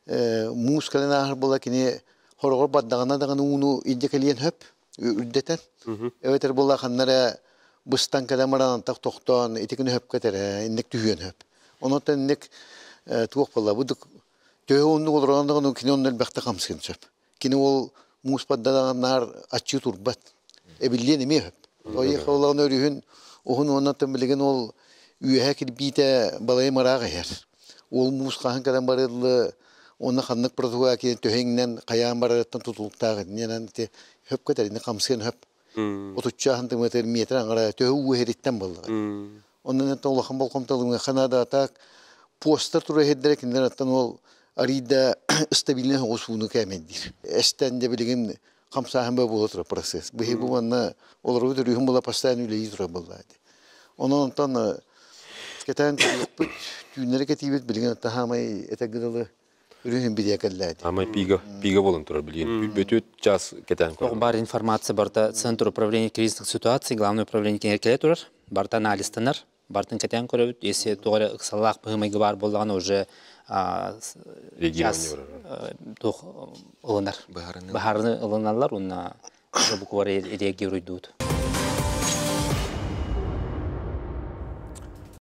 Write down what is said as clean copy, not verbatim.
Муус кэлэн ааһар буола кини хороҕор бардаҕына даҕаны ууну илдьэ кэлиэн сөп үрдэтэн. Эбэтэр буола ханна эрэ быстан кэлэн баран антах тохтоон ити күнү сөпкө этэр инник түһүөн сөп. Онон инник туох буолла бу төһө оннук олорон даҕаны кини онно элбэхтэ хамсыан сөп. Кини ол муус бардаҕына аччыы турбат. Эбиллиэн эмиэ сөп. Ойыха олоҕун өрүһүн уһун уонна билигин ол үөһэ кирбиитэ балайым ыраах иһэр. Ол муус хаһан кэлэн барыллы уонна ханнык протокол киэн төһө иҥнэн хайаан барарыттан тутулуктаах иннинэн ити хөпкө тэрини хамсыан хөп. Отучча сантиметр метр аҥара төһө уу иһэриттэн буоллаҕа. Онон это улахан болҕомтолуҥа наада так постар тура иһэрдэрэ кинилэр аттан ол арыйда стабильный оҕус ууну кээмэйдиир. Эстэн дьэ билигин хамсааһын баа буола турар процесс. Быһыы бу манна олорбут өрүһүн була постоянно үлэлии турар буолла. Онон онтон кэтээн көрүөхпүт, түүннэри кэтиибит билигин таһаамай этэргэ дылы үрүһүн билиэ кэллээти. Амай пига, пига болон турар билигин. Бөтүөт час кэтээн көрөр. Бар информация барта Центр управления кризисных ситуаций, Главное управление кэлэ турар. Барта анализтанар. Бартын кэтээн көрөбүт. Если туох эрэ ыксаллаах быһыы-майгы баар буоллаҕына уже час туох ылынар. Баһарыны ылыналлар уонна буквар реагируйдуут.